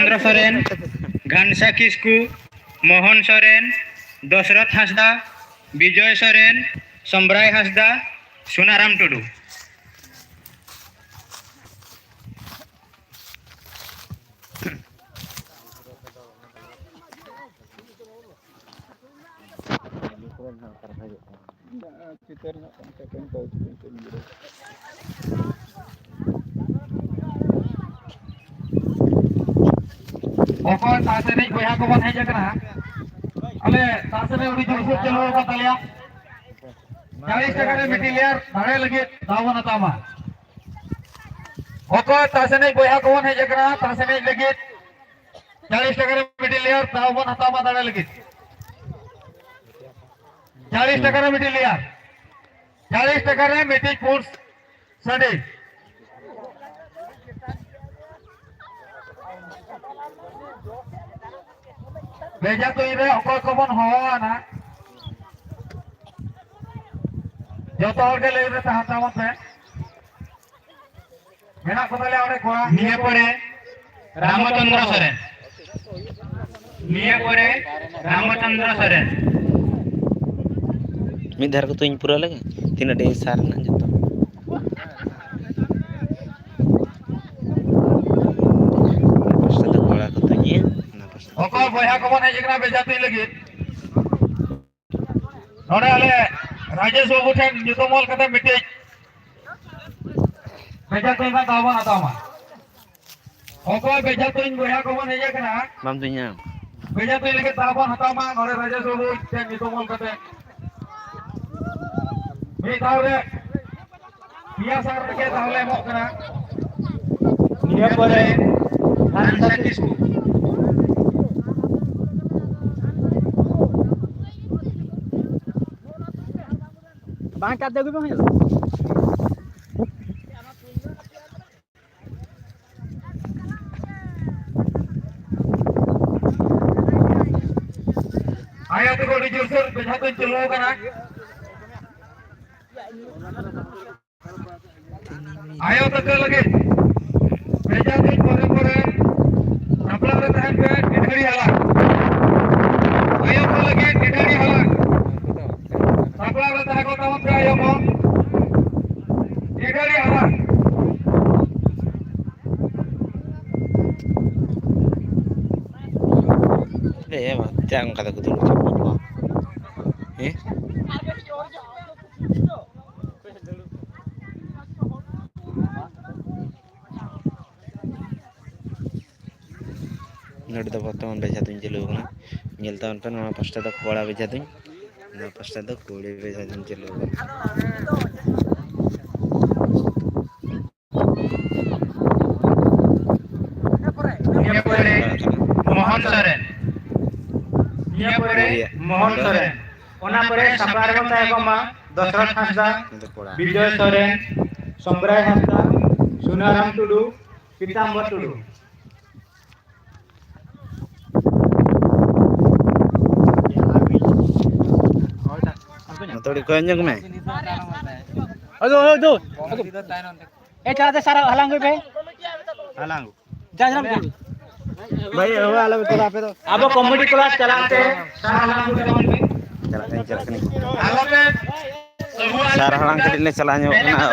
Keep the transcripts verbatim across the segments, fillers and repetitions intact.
ᱪᱚᱱᱫᱨᱚ ᱥᱚᱨᱮᱱ, ᱜᱷᱟᱱᱥᱟ ᱠᱤᱥᱠᱩ, ᱢᱳᱦᱚᱱ ᱥᱚᱨᱮᱱ, ᱫᱚᱥᱨᱚᱛᱷ ᱦᱟᱸᱥᱫᱟ, ᱵᱤᱡᱚᱭ ᱥᱚᱨᱮᱱ, ᱥᱚᱢᱵᱽᱨᱟᱭ ᱦᱟᱸᱥᱫᱟ, ᱥᱩᱱᱟᱨᱟᱢ ᱴᱩᱰᱩ᱾ ᱪᱤᱛᱟᱹᱨ ᱧᱚᱜ ᱠᱟᱱ ᱛᱟᱠᱚᱣᱟ, ᱪᱮᱫ ᱮᱢ ᱞᱟᱹᱭᱟ? ᱚᱠᱚᱭ ᱛᱟᱥ ᱮᱱᱮᱡ ᱵᱚᱭᱦᱟ ᱠᱚᱵᱚᱱ ᱦᱮᱡ ᱟᱠᱟᱱᱟ, ᱟᱞᱮ ᱛᱟᱥ ᱮᱱᱮᱡ ᱟᱹᱰᱤ ᱡᱳᱨᱥᱳᱨ ᱪᱟᱹᱞᱩ ᱟᱠᱟᱱ ᱛᱟᱞᱮᱭᱟ᱾ ᱪᱟᱞᱤᱥ ᱴᱟᱠᱟ ᱨᱮ ᱢᱤᱫᱴᱤᱡ ᱞᱮᱭᱟᱨ ᱫᱟᱲᱮ ᱞᱟᱹᱜᱤᱫ ᱫᱟᱣ ᱵᱚᱱ ᱦᱟᱛᱟᱣ ᱢᱟ᱾ ᱚᱠᱚᱭ ᱛᱟᱥ ᱮᱱᱮᱡ ᱵᱚᱭᱦᱟ ᱠᱚᱵᱚᱱ ᱦᱮᱡ ᱟᱠᱟᱱᱟ, ᱛᱟᱥ ᱮᱱᱮᱡ ᱞᱟᱹᱜᱤᱫ ᱪᱟᱞᱤᱥ ᱴᱟᱠᱟ ᱨᱮ ᱢᱤᱫᱴᱤᱡ ᱞᱮᱭᱟᱨ ᱫᱟᱣ ᱵᱚᱱ ᱦᱟᱛᱟᱣ ᱢᱟ ᱫᱟᱲᱮ ᱞᱟᱹᱜᱤᱫ᱾ ᱪᱟᱞᱤᱥ ᱴᱟᱠᱟ ᱨᱮ ᱢᱤᱫᱴᱤᱡ ᱞᱮᱭᱟᱨ, ᱪᱟᱞᱤᱥ ᱴᱟᱠᱟ ᱨᱮ ᱢᱤᱫᱴᱤᱡ ᱯᱩᱸᱰ ᱥᱟᱹᱰᱤ᱾ ᱵᱮᱡᱷᱟ ᱛᱩᱧ ᱨᱮ ᱚᱠᱚᱭ ᱠᱚᱵᱚᱱ ᱦᱚᱦᱚᱣᱟᱱᱟ, ᱡᱚᱛᱚ ᱦᱚᱲ ᱜᱮ ᱞᱟᱹᱭᱤᱱ ᱨᱮ ᱛᱟᱦᱮᱸ ᱛᱟᱵᱚᱱ ᱯᱮ᱾ ᱢᱮᱱᱟᱜ ᱠᱚ ᱛᱟᱞᱮᱭᱟ ᱚᱸᱰᱮ ᱠᱚᱲᱟ᱾ ᱱᱤᱭᱟᱹ ᱯᱚᱨᱮ ᱨᱟᱢᱪᱚᱸᱫᱽᱨᱚ ᱥᱚᱨᱮᱱ᱾ ᱱᱤᱭᱟᱹ ᱯᱚᱨᱮ ᱨᱟᱢᱪᱚᱸᱫᱽᱨᱚ ᱥᱚᱨᱮᱱ᱾ ᱢᱤᱫ ᱫᱷᱟᱣ ᱨᱮ ᱛᱩᱧ ᱯᱩᱨᱟᱹᱣ ᱞᱮᱜᱮ, ᱛᱤᱱᱟᱹᱜ ᱰᱷᱮᱨ ᱥᱟᱨ ᱨᱮᱱᱟᱜ ᱡᱚᱛᱚ᱾ ᱚᱱᱟ ᱯᱟᱥᱴᱟ ᱫᱚ ᱠᱚᱲᱟ ᱠᱚ ᱛᱩᱧᱮᱜᱼᱟ, ᱚᱱᱟ ᱯᱟᱥᱴᱟ᱾ ᱚᱠᱚᱭ ᱵᱚᱭᱦᱟ ᱠᱚᱵᱚᱱ ᱦᱮᱡ ᱟᱠᱟᱱᱟ ᱵᱮᱡᱷᱟ ᱛᱩᱧ ᱞᱟᱹᱜᱤᱫ? ᱱᱚᱰᱮ ᱟᱞᱮ ᱨᱟᱡᱮᱥ ᱵᱟᱹᱵᱩ ᱴᱷᱮᱱ ᱧᱩᱛᱩᱢ ᱚᱞ ᱠᱟᱛᱮ ᱢᱤᱫᱴᱤᱡ ᱵᱮᱡᱷᱟ ᱛᱩᱧ ᱨᱮᱱᱟᱜ ᱫᱟᱣ ᱵᱚᱱ ᱦᱟᱛᱟᱣ ᱢᱟ᱾ ᱚᱠᱚᱭ ᱵᱮᱡᱷᱟ ᱛᱩᱧ ᱵᱚᱭᱦᱟ ᱠᱚᱵᱚᱱ ᱦᱮᱡ ᱟᱠᱟᱱᱟ, ᱵᱟᱢ ᱛᱩᱧᱟ? ᱵᱮᱡᱷᱟ ᱛᱩᱧ ᱞᱟᱹᱜᱤᱫ ᱫᱟᱣ ᱵᱚᱱ ᱦᱟᱛᱟᱣ ᱢᱟ᱾ ᱱᱚᱰᱮ ᱨᱟᱡᱮᱥ ᱵᱟᱹᱵᱩ ᱴᱷᱮᱱ ᱧᱩᱛᱩᱢ ᱚᱞ ᱠᱟᱛᱮ ᱢᱤᱫ ᱫᱷᱟᱣ ᱨᱮ ᱯᱮᱭᱟ ᱥᱟᱨ ᱨᱮᱜᱮ ᱫᱟᱣ ᱞᱮ ᱮᱢᱚᱜ ᱠᱟᱱᱟ᱾ ᱱᱤᱭᱟᱹ ᱯᱚᱨᱮ ᱦᱟᱱᱥᱟ ᱠᱤᱥᱠᱩ᱾ ᱵᱟᱝ ᱠᱟᱴ ᱫᱮ, ᱟᱹᱜᱩᱭ ᱵᱟᱝ ᱦᱩᱭᱩᱜᱼᱟ᱾ ᱟᱭᱳ ᱛᱟᱠᱚ ᱟᱹᱰᱤ ᱡᱳᱨᱥᱳᱨ ᱵᱮᱡᱷᱟ ᱛᱩᱧ ᱪᱟᱹᱞᱩ ᱟᱠᱟᱱᱟ᱾ ᱟᱭᱳ ᱛᱟᱠᱚ ᱞᱟᱹᱜᱤᱫ ᱵᱮᱡᱷᱟ ᱛᱩᱧ ᱯᱚᱨᱮ ᱯᱚᱨᱮ ᱥᱟᱯᱲᱟᱣ ᱮ ᱵᱟᱵᱟ, ᱪᱮᱫ ᱚᱱᱠᱟ ᱫᱚᱠᱚ ᱫᱩᱲᱩᱵ ᱦᱚᱪᱚ ᱠᱚᱣᱟ? ᱦᱮᱸ? ᱱᱚᱰᱮ ᱫᱚ ᱵᱚᱨᱛᱚᱢᱟᱱ ᱵᱮᱡᱷᱟ ᱛᱩᱧ ᱪᱟᱹᱞᱩ ᱟᱠᱟᱱᱟ᱾ ᱧᱮᱞ ᱛᱟᱵᱚᱱ ᱯᱮ, ᱱᱚᱣᱟ ᱯᱟᱥᱴᱟ ᱫᱚ ᱠᱚᱲᱟ ᱵᱮᱡᱷᱟ ᱛᱩᱧ, ᱱᱚᱣᱟ ᱯᱟᱥᱴᱟ ᱫᱚ ᱠᱩᱲᱤ ᱵᱮᱡᱷᱟ ᱛᱩᱧ ᱪᱟᱹᱞᱩ ᱟᱠᱟᱱᱟ᱾ ᱱᱤᱭᱟᱹ ᱯᱚᱨᱮ ᱢᱳᱦᱚᱱ ᱥᱚᱨᱮᱱ, ᱱᱤᱭᱟᱹ ᱯᱚᱨᱮ ᱢᱳᱦᱚᱱ ᱥᱚᱨᱮᱱ, ᱚᱱᱟ ᱯᱚᱨᱮ ᱥᱟᱯᱲᱟᱣ ᱨᱮᱵᱚᱱ ᱛᱟᱦᱮᱸ ᱠᱚᱜ ᱢᱟ ᱫᱚᱥᱨᱚᱛᱷ ᱦᱟᱸᱥᱫᱟ, ᱵᱤᱡᱚᱭ ᱥᱚᱨᱮᱱ, ᱥᱚᱢᱵᱽᱨᱟᱭ ᱦᱟᱸᱥᱫᱟ, ᱥᱩᱱᱟᱨᱟᱢ ᱴᱩᱰᱩ, ᱯᱤᱛᱟᱢᱵᱚᱨ ᱴᱩᱰᱩ᱾ ᱱᱚᱛᱮ ᱠᱟᱹᱴᱤᱡ ᱠᱚᱭᱚᱜ ᱧᱚᱜ ᱢᱮ᱾ ᱟᱫᱚ, ᱟᱫᱚ, ᱟᱫᱚ᱾ ᱮ, ᱪᱟᱞᱟᱜ ᱛᱮ ᱥᱟᱨ ᱦᱟᱞᱟᱝ ᱟᱹᱜᱩᱭ ᱯᱮ᱾ ᱦᱟᱞᱟᱝ ᱟᱹᱜᱩ᱾ ᱡᱟ, ᱡᱟ, ᱡᱟ᱾ ᱵᱷᱟᱭ, ᱦᱳᱭ, ᱟᱞᱚ ᱯᱮ ᱠᱚᱨᱟᱣ, ᱟᱯᱮ ᱫᱚ᱾ ᱟᱵᱚ ᱠᱚᱢᱤᱴᱤ ᱠᱚᱲᱟ ᱪᱟᱞᱟᱜ ᱛᱮ ᱥᱟᱨ ᱦᱟᱞᱟᱝ ᱟᱹᱜᱩᱭ ᱛᱟᱵᱚᱱ ᱯᱮ᱾ ᱪᱟᱞᱟᱜ ᱠᱟᱹᱱᱟᱹᱧ, ᱪᱟᱞᱟᱜ ᱠᱟᱹᱱᱟᱹᱧ᱾ ᱟᱞᱚ ᱯᱮ ᱥᱟᱨ ᱦᱟᱞᱟᱝ ᱠᱟᱹᱴᱤᱡ ᱞᱮ ᱪᱟᱞᱟᱣ ᱧᱚᱜ ᱠᱟᱱᱟ᱾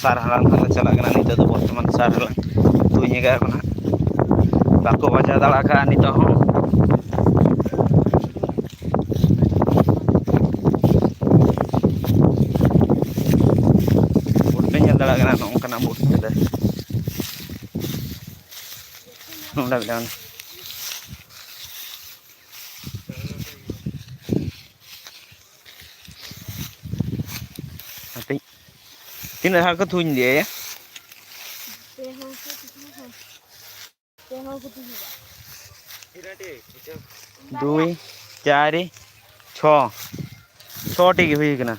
ᱥᱟᱨ ᱦᱟᱞᱟᱝ ᱦᱚᱸᱞᱮ ᱪᱟᱞᱟᱜ ᱠᱟᱱᱟ᱾ ᱱᱤᱛᱚᱜ ᱫᱚ ᱵᱚᱨᱛᱚᱢᱟᱱ ᱥᱟᱨ ᱦᱟᱞᱟᱝ ᱛᱩᱧ ᱟᱠᱟᱫ ᱠᱚ ᱱᱟᱦᱟᱜ, ᱵᱟᱠᱚ ᱵᱟᱡᱟᱣ ᱫᱟᱲᱮ ᱠᱟᱜᱼᱟ ᱱᱤᱛᱚᱜ ᱦᱚᱸ᱾ ᱵᱩᱴ ᱯᱮ ᱧᱮᱞ ᱫᱟᱲᱮᱭᱟᱜ ᱠᱟᱱᱟ, ᱱᱚᱜᱼᱚ ᱱᱚᱝᱠᱟᱱᱟᱜ ᱵᱩᱴ ᱛᱟᱞᱮ᱾ ᱱᱚᱰᱮ ᱢᱤᱫᱴᱟᱝ ᱦᱟᱯᱮ, ᱛᱤᱱᱟᱹᱜ ᱦᱚᱲ ᱠᱚ ᱛᱩᱧ ᱞᱮᱭᱟ? ᱯᱮ ᱦᱚᱲ ᱥᱮ ᱛᱤᱱᱟᱹᱜ ᱦᱚᱲ? ᱯᱮ ᱦᱚᱲ ᱠᱚ ᱛᱩᱧ ᱞᱮᱫᱟ᱾ ᱫᱩᱭ, ᱪᱟᱨᱤ, ᱪᱷᱚ, ᱪᱷᱚᱴᱤ ᱜᱮ ᱦᱩᱭ ᱠᱟᱱᱟ᱾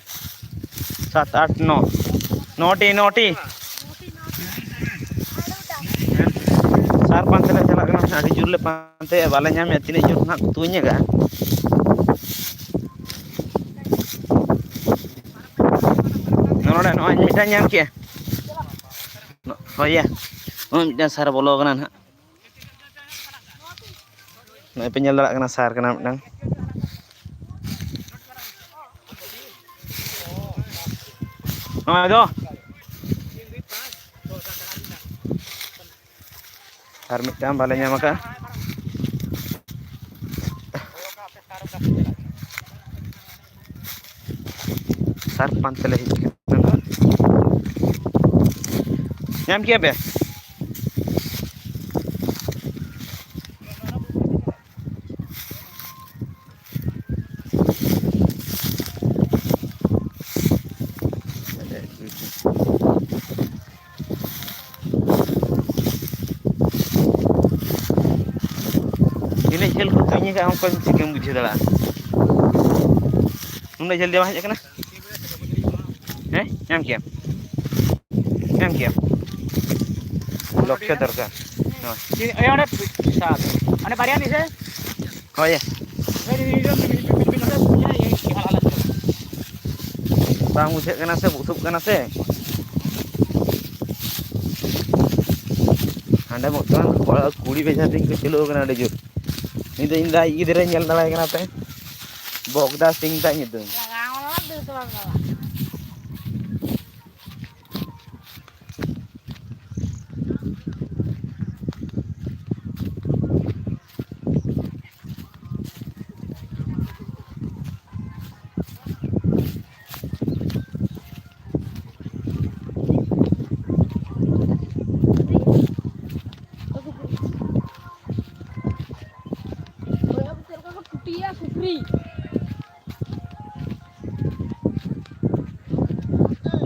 ᱥᱟᱛ, ᱟᱴ, ᱱᱚ, ᱱᱚᱴᱤ, ᱱᱚᱴᱤ᱾ ᱥᱟᱨ ᱯᱟᱱᱛᱮ ᱞᱮ ᱪᱟᱞᱟᱜ ᱠᱟᱱᱟ, ᱟᱹᱰᱤ ᱡᱳᱨ ᱞᱮ ᱯᱟᱱᱛᱮᱭᱟ, ᱵᱟᱞᱮ ᱧᱟᱢᱮᱫ ᱛᱤᱱᱟᱹᱜ ᱡᱳᱨ ᱱᱟᱦᱟᱜ ᱠᱚ ᱛᱩᱧ ᱟᱠᱟᱫᱼᱟ᱾ ᱱᱚᱰᱮ ᱱᱚᱜᱼᱚᱭ ᱢᱤᱫᱴᱟᱝ ᱧᱟᱢ ᱠᱮᱜᱼᱟ᱾ ᱦᱳᱭ ᱭᱟ᱾ ᱱᱚᱜᱼᱚᱭ ᱢᱤᱫᱴᱟᱝ ᱥᱟᱨ ᱵᱚᱞᱚ ᱟᱠᱟᱱᱟ ᱱᱟᱦᱟᱜ᱾ ᱱᱚᱜᱼᱚᱭ ᱯᱮ ᱧᱮᱞ ᱫᱟᱲᱮᱭᱟᱜ ᱠᱟᱱᱟ, ᱥᱟᱨ ᱠᱟᱱᱟ ᱢᱤᱫᱴᱟᱝ᱾ ᱱᱚᱜᱼᱚᱭ ᱫᱚ᱾ ᱟᱨ ᱢᱤᱫᱴᱟᱝ ᱵᱟᱞᱮ ᱧᱟᱢ ᱟᱠᱟᱫᱼᱟ᱾ ᱥᱟᱨ ᱯᱟᱱᱛᱮ ᱞᱮ ᱦᱮᱡ ᱟᱠᱟᱱᱟ᱾ ᱧᱟᱢ ᱠᱮᱜᱼᱟ ᱯᱮ? ᱛᱤᱱᱟᱹᱜ ᱡᱷᱟᱹᱞ ᱠᱚ ᱛᱩᱧ ᱟᱠᱟᱫᱼᱟ, ᱚᱱᱠᱟ ᱪᱤᱠᱟᱹᱢ ᱵᱩᱡᱷᱟᱹᱣ ᱫᱟᱲᱮᱭᱟᱜᱼᱟ? ᱩᱱᱟᱹᱜ ᱡᱷᱟᱹᱞ ᱫᱚ ᱵᱟᱝ ᱦᱮᱡ ᱟᱠᱟᱱᱟ᱾ ᱦᱮᱸ, ᱧᱟᱢ ᱠᱮᱭᱟᱢ, ᱧᱟᱢ ᱠᱮᱭᱟᱢ᱾ ᱞᱚᱠᱠᱷᱚ ᱫᱚᱨᱠᱟᱨ᱾ ᱦᱳᱭ᱾ ᱚᱸᱰᱮ ᱵᱟᱨᱭᱟ ᱢᱤᱫ ᱨᱮ᱾ ᱦᱳᱭ᱾ ᱵᱟᱝ ᱵᱩᱡᱷᱟᱹᱜ ᱠᱟᱱᱟ ᱥᱮ, ᱵᱩᱥᱩᱵ ᱠᱟᱱᱟ ᱥᱮ᱾ ᱦᱟᱸᱰᱮ ᱢᱚᱛᱚ ᱠᱚᱲᱟ ᱠᱩᱲᱤ ᱵᱮᱡᱷᱟ ᱛᱤᱧ ᱠᱚ ᱪᱟᱹᱞᱩ ᱟᱠᱟᱱᱟ ᱟᱹᱰᱤ ᱡᱳᱨ᱾ ᱩᱱᱤ ᱫᱚ ᱤᱧ ᱫᱚ ᱟᱡ ᱜᱤᱫᱽᱨᱟᱹᱧ ᱧᱮᱞ ᱫᱟᱲᱮᱭᱟᱭ ᱠᱟᱱᱟ ᱯᱮ᱾ ᱵᱚᱠᱫᱟ ᱥᱤᱝ ᱛᱟᱭ ᱧᱩᱛᱩᱢ᱾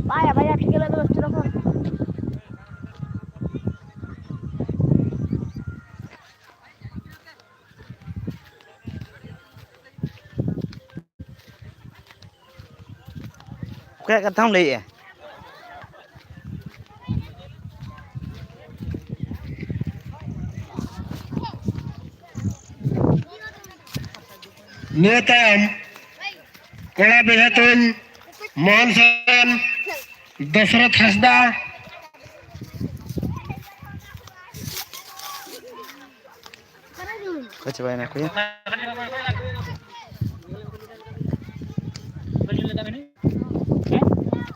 ᱵᱟᱭᱟ, ᱵᱟᱭᱟ, ᱴᱷᱤᱠ ᱜᱮᱭᱟ, ᱫᱚᱥ ᱴᱟᱠᱟ᱾ ᱚᱠᱚᱭᱟᱜ ᱠᱟᱛᱷᱟᱢ ᱞᱟᱹᱭᱮᱜᱼᱟ? ᱱᱤᱭᱟᱹ ᱛᱟᱭᱚᱢ ᱠᱚᱲᱟ ᱵᱮᱡᱷᱟ ᱛᱩᱧ ᱢᱳᱦᱚᱱ ᱥᱚᱨᱮᱱ, ᱫᱚᱥᱨᱚᱛᱷ ᱦᱟᱸᱥᱫᱟ, ᱠᱚ ᱪᱟᱵᱟᱭᱮᱱᱟ ᱠᱚ ᱭᱟ᱾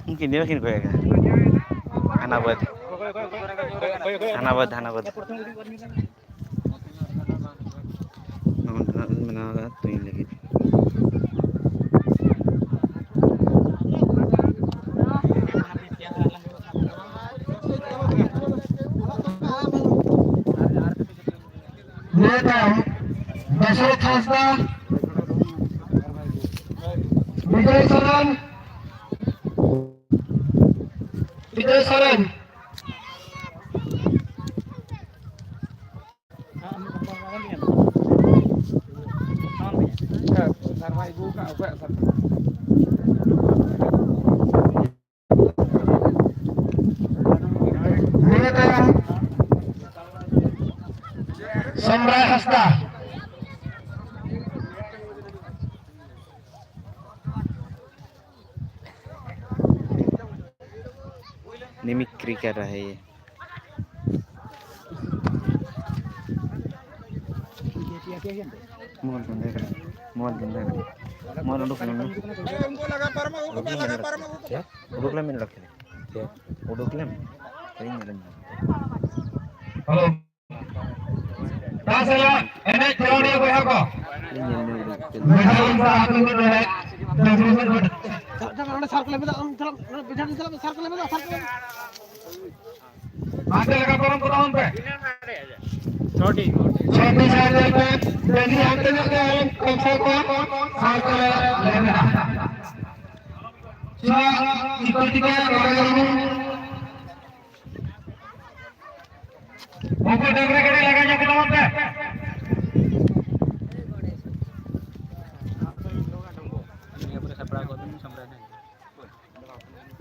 ᱩᱱᱠᱤᱱ ᱫᱚ ᱵᱟᱹᱠᱤᱱ ᱠᱚᱭᱚᱜᱟ᱾ ᱦᱟᱱᱟ ᱵᱟᱹᱫᱽ, ᱦᱟᱱᱟ ᱵᱟᱹᱫᱽ, ᱦᱟᱱᱟ ᱵᱟᱹᱫᱽ᱾ ᱱᱚᱰᱮᱱᱟᱜ ᱵᱮᱱᱟᱣ ᱠᱟᱜᱼᱟ ᱛᱩᱧ ᱞᱟᱹᱜᱤᱫ᱾ ᱱᱤᱭᱟᱹ ᱛᱟᱭᱚᱢ ᱫᱚᱥᱚᱨᱚᱛᱷ ᱦᱟᱸᱥᱫᱟ, ᱵᱤᱡᱚᱭ ᱥᱚᱨᱮᱱ, ᱵᱤᱡᱚᱭ ᱥᱚᱨᱮᱱ᱾ ᱱᱤᱭᱟᱹ ᱛᱟᱭᱚᱢ ᱥᱚᱢᱨᱟᱭ ᱦᱟᱸᱥᱫᱟ᱾ मिमिक्री कर रहा है ये। मोबाइल बंद है, मोबाइल बंद है। मोबाइल उडुक ले, उनको लगा परमा, उनको पहले लगा परमा, उनको। क्या? उडुक ले, मैंने रखे। क्या? उडुक ले, कहीं नहीं लगा। हेलो। ᱛᱟᱥ ᱨᱮᱭᱟᱜ ᱮᱱᱮᱡ ᱠᱷᱮᱞᱳᱰᱤᱭᱟᱹ ᱵᱚᱭᱦᱟ ᱠᱚ᱾ ᱵᱚᱭᱦᱟ ᱠᱚ ᱥᱟᱶ ᱟᱹᱛᱩ ᱠᱚ ᱮᱱᱮᱡ᱾ ᱚᱸᱰᱮ ᱥᱟᱨ ᱠᱚ ᱞᱮᱵᱮᱫᱟ, ᱟᱢ ᱪᱟᱞᱟᱜ, ᱚᱸᱰᱮ ᱵᱮᱡᱷᱟ ᱴᱷᱮᱱ ᱪᱟᱞᱟᱜ ᱢᱮ, ᱥᱟᱨ ᱠᱚ ᱞᱮᱵᱮᱫᱟ, ᱥᱟᱨ ᱠᱚ ᱞᱮᱵᱮᱫᱟ᱾ ᱦᱟᱱᱛᱮ ᱞᱮᱠᱟ ᱯᱟᱨᱚᱢ ᱠᱚ ᱛᱟᱵᱚᱱ ᱯᱮ᱾ ᱪᱷᱚᱴᱤ᱾ ᱪᱷᱚᱴᱤ ᱥᱟᱨ ᱧᱮᱞ ᱯᱮ, ᱰᱟᱹᱝᱜᱤ ᱦᱟᱱᱛᱮ ᱧᱚᱜ ᱜᱮ ᱠᱚᱢ ᱥᱮ ᱠᱚᱢ ᱥᱟᱨ ᱠᱚ ᱞᱮᱵᱮᱫᱟ᱾ ᱪᱷᱚ, ᱤᱠᱳ ᱴᱤᱠᱟ, ᱨᱚᱲ ᱜᱟᱱᱚᱜ᱾ ᱩᱱᱠᱩ ᱰᱟᱝᱨᱟ ᱜᱟᱹᱰᱤ ᱞᱟᱜᱟ ᱧᱚᱜ ᱠᱚ ᱛᱟᱵᱚᱱ ᱯᱮ᱾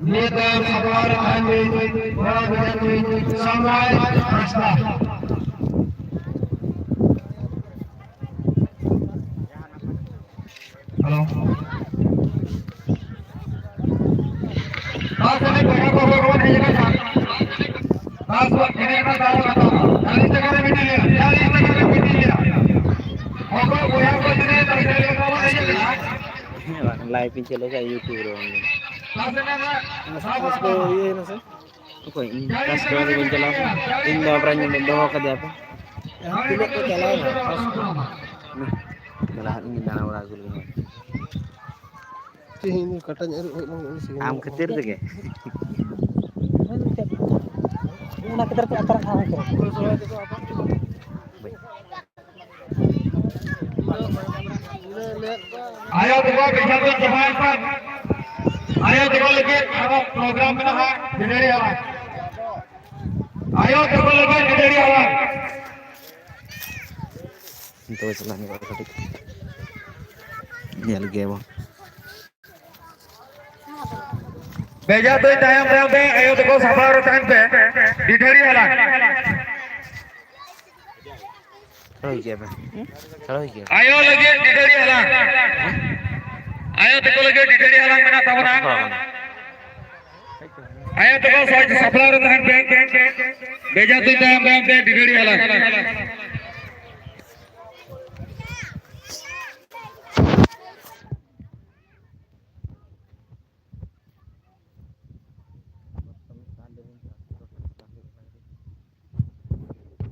ᱱᱤᱭᱟᱹ ᱛᱟᱭᱚᱢ ᱥᱟᱯᱲᱟᱣ ᱨᱮ ᱛᱟᱦᱮᱱ ᱵᱤᱱ, ᱜᱚᱲᱚ ᱵᱤᱱ, ᱥᱚᱢᱨᱟᱭ ᱦᱟᱸᱥᱫᱟ᱾ ᱦᱮᱞᱳ᱾ ᱵᱟᱥ ᱮᱱᱮᱡ ᱠᱚᱲᱟ ᱠᱚ ᱦᱚᱲ ᱵᱚᱱ ᱦᱮᱡ ᱟᱠᱟᱱᱟ᱾ ᱵᱟᱥ ᱮᱱᱮᱡ ᱨᱮᱱᱟᱜ ᱫᱟᱣ ᱵᱚᱱ ᱦᱟᱛᱟᱣᱟ᱾ ᱪᱟᱞᱤᱥ ᱴᱟᱠᱟ ᱨᱮ ᱢᱤᱫᱴᱤᱡ ᱞᱟᱹᱭᱟ, ᱪᱟᱞᱤᱥ ᱴᱟᱠᱟ ᱨᱮ ᱢᱤᱫᱴᱤᱡ ᱞᱟᱹᱭᱟ᱾ ᱦᱮᱸ, ᱵᱟᱝ, live ᱤᱧ ᱪᱟᱹᱞᱩ ᱠᱟᱜᱼᱟ YouTube ᱨᱮ ᱵᱟᱝ᱾ ᱟᱥ ᱠᱚ ᱤᱭᱟᱹᱭᱮᱱᱟ ᱥᱮ? ᱚᱠᱚᱭ? ᱤᱧ ᱚᱠᱟ ᱥᱮᱫ ᱦᱚᱸ ᱵᱟᱹᱧ ᱪᱟᱞᱟᱣ ᱠᱟᱱᱟ᱾ ᱤᱧ ᱫᱚ ᱚᱵᱨᱟᱧ ᱫᱚᱦᱚ ᱠᱟᱫᱮᱭᱟ ᱯᱮ᱾ ᱛᱤᱱᱟᱹᱜ ᱠᱚ ᱪᱟᱞᱟᱣ ᱮᱱᱟ? ᱪᱟᱞᱟᱜ ᱤᱧ ᱫᱟᱬᱟ ᱵᱟᱲᱟ ᱟᱹᱜᱩ ᱞᱮᱜᱮ᱾ ᱛᱮᱦᱮᱧ ᱫᱚ ᱠᱟᱴᱟᱧ ᱟᱹᱨᱩᱵ ᱦᱮᱡ ᱞᱮᱱ ᱜᱮ, ᱥᱤ ᱟᱢ ᱠᱷᱟᱹᱛᱤᱨ ᱛᱮᱜᱮ᱾ ᱚᱱᱟ ᱠᱷᱟᱹᱛᱤᱨ ᱛᱮ ᱟᱛᱟᱨ ᱠᱟᱱᱟ ᱦᱚᱭᱛᱳ᱾ ᱟᱭᱳ ᱛᱟᱠᱚ ᱵᱮᱡᱷᱟ ᱛᱩᱧ ᱪᱟᱵᱟᱭᱮᱱ ᱠᱷᱟᱱ, ᱟᱭᱳ ᱛᱟᱠᱚ ᱞᱟᱹᱜᱤᱫ ᱟᱨᱚ program ᱢᱮᱱᱟᱜᱼᱟ, ᱰᱤᱰᱟᱹᱲᱤ ᱦᱟᱞᱟᱝ᱾ ᱟᱭᱳ ᱛᱟᱠᱚ ᱞᱟᱹᱜᱤᱫ ᱰᱤᱰᱟᱹᱲᱤ ᱦᱟᱞᱟᱝ᱾ ᱱᱤᱛᱚᱜ ᱪᱟᱞᱟᱜ ᱦᱩᱭᱩᱜᱼᱟ ᱠᱟᱹᱴᱤᱡ ᱧᱮᱞ ᱜᱮᱭᱟ ᱵᱚᱱ᱾ ᱵᱮᱡᱷᱟ ᱛᱩᱧ ᱛᱟᱭᱚᱢ ᱛᱟᱭᱚᱢ ᱛᱮ ᱟᱭᱳ ᱛᱟᱠᱚ ᱥᱟᱯᱲᱟᱣ ᱨᱮ ᱛᱟᱦᱮᱱ ᱯᱮ, ᱰᱤᱰᱟᱹᱲᱤ ᱦᱟᱞᱟᱝ᱾ ᱦᱩᱭ ᱜᱮᱭᱟ ᱵᱮᱱ᱾ ᱦᱩᱭ ᱜᱮᱭᱟ᱾ ᱟᱭᱳ ᱞᱟᱹᱜᱤᱫ ᱰᱤᱰᱟᱹᱲᱤ ᱦᱟᱞᱟᱝ᱾ ᱟᱭᱳ ᱛᱟᱠᱚ ᱞᱟᱹᱜᱤᱫ ᱰᱤᱰᱟᱹᱲᱤ ᱦᱟᱞᱟᱝ ᱢᱮᱱᱟᱜ ᱛᱟᱵᱚᱱᱟ᱾ ᱟᱭᱳ ᱛᱟᱠᱚ ᱥᱟᱡᱽ ᱥᱟᱯᱲᱟᱣ ᱨᱮ ᱛᱟᱦᱮᱱ ᱯᱮ᱾ ᱵᱮᱡᱷᱟ ᱛᱩᱧ ᱛᱟᱭᱚᱢ ᱛᱟᱭᱚᱢ ᱛᱮ ᱰᱤᱰᱟᱹᱲᱤ ᱦᱟᱞᱟᱝ᱾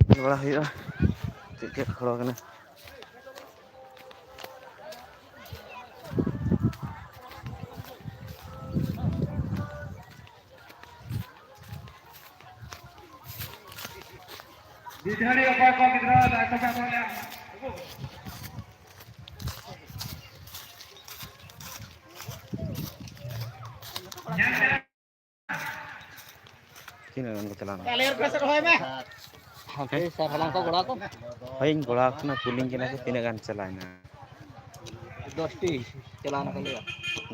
ᱧᱮᱞ ᱵᱟᱲᱟ ᱦᱩᱭᱩᱜᱼᱟ ᱪᱮᱫ ᱪᱮᱫ ᱠᱷᱚᱲᱚ ᱠᱟᱱᱟ᱾ ᱰᱤᱰᱷᱟᱹᱲᱤ ᱚᱠᱚᱭ ᱠᱚ ᱜᱤᱫᱽᱨᱟᱹ ᱫᱟᱭ ᱠᱚ ᱪᱟᱵᱟ ᱞᱮᱭᱟ᱾ ᱛᱤᱱᱟᱹᱜ ᱜᱟᱱ ᱠᱚ ᱪᱟᱞᱟᱣᱱᱟ? ᱦᱳᱭ, ᱥᱟᱨ ᱦᱟᱞᱟᱝ ᱠᱚ ᱜᱚᱲᱚ ᱟᱠᱚ᱾ ᱦᱳᱭ, ᱤᱧ ᱜᱚᱲᱚ ᱟᱠᱚ ᱠᱟᱱᱟ, ᱠᱩᱞᱤᱧ ᱠᱟᱱᱟ ᱠᱚ ᱛᱤᱱᱟᱹᱜ ᱜᱟᱱ ᱪᱟᱞᱟᱣᱱᱟ᱾ ᱫᱚᱥᱴᱤ ᱪᱟᱞᱟᱣᱱᱟ ᱠᱚ ᱞᱟᱹᱭᱟ᱾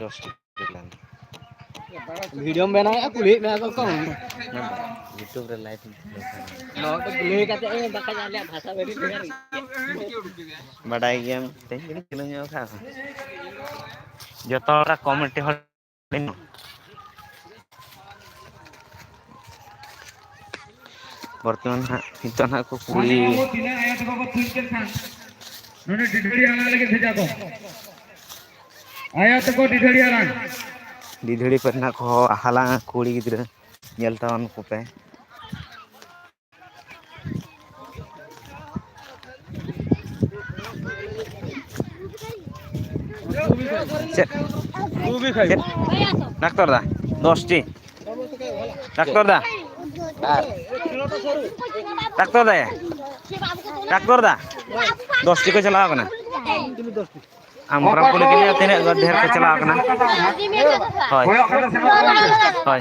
ᱫᱚᱥᱴᱤ ᱪᱟᱞᱟᱣᱱᱟ᱾ ᱵᱷᱤᱰᱤᱭᱳᱢ ᱵᱮᱱᱟᱣᱮᱫᱼᱟ, ᱠᱩᱞᱤᱭᱮᱫ ᱢᱮᱭᱟ ᱠᱚ ᱚᱠᱚᱭ? YouTube ᱨᱮ live ᱤᱧ ᱱᱚᱣᱟ ᱠᱚ ᱠᱩᱞᱤ ᱠᱟᱛᱮ ᱫᱟᱠᱟ ᱡᱚᱢ ᱞᱮᱭᱟ, ᱵᱷᱟᱥᱟ ᱵᱟᱹᱲᱤᱡ ᱵᱷᱮᱜᱟᱨ ᱜᱮᱭᱟ᱾ ᱵᱟᱰᱟᱭ ᱜᱮᱭᱟᱢ, ᱛᱮᱦᱮᱧ ᱠᱟᱹᱴᱤᱡ ᱠᱷᱮᱞᱳ ᱧᱚᱜ ᱠᱟᱜᱼᱟ᱾ ᱡᱚᱛᱚ ᱦᱚᱲᱟᱜ ᱠᱚᱢᱮᱱᱴ ᱦᱚᱲ ᱵᱚᱨᱛᱚᱢᱟᱱ ᱦᱟᱸᱜ ᱱᱤᱛᱚᱜ ᱦᱟᱸᱜ ᱠᱚ ᱠᱩᱲᱤ᱾ ᱱᱚᱰᱮ ᱰᱤᱰᱷᱟᱹᱲᱤ ᱟᱲᱟᱝ ᱞᱟᱹᱜᱤᱫ ᱵᱷᱮᱡᱟ ᱠᱚ᱾ ᱟᱭᱳ ᱛᱟᱠᱚ ᱰᱤᱰᱷᱟᱹᱲᱤ ᱟᱲᱟᱝ᱾ ᱰᱤᱰᱷᱟᱹᱲᱤ ᱯᱟᱹᱨᱱᱟ ᱠᱚ ᱦᱟᱞᱟᱝ ᱠᱩᱲᱤ ᱜᱤᱫᱽᱨᱟᱹ ᱧᱮᱞ ᱛᱟᱵᱚᱱ ᱠᱚᱯᱮ᱾ ᱪᱮᱫ? ᱪᱮᱫ? ᱰᱟᱠᱛᱚᱨ ᱫᱟ, ᱫᱚᱥᱴᱤ᱾ ᱰᱟᱠᱛᱚᱨ ᱫᱟ᱾ ᱰᱟᱠᱛᱚᱨ ᱫᱟ᱾ ᱰᱟᱠᱛᱚᱨ ᱫᱟ᱾ ᱫᱚᱥᱴᱤ ᱠᱚ ᱪᱟᱞᱟᱣ ᱠᱟᱱᱟ᱾ ᱟᱢ ᱜᱚᱨᱟᱢ ᱠᱩᱞᱤ ᱠᱮᱫᱮᱭᱟ ᱛᱤᱱᱟᱹᱜ ᱰᱷᱮᱨ ᱠᱚ ᱪᱟᱞᱟᱣ ᱠᱟᱱᱟ? ᱦᱳᱭ᱾ ᱦᱳᱭ᱾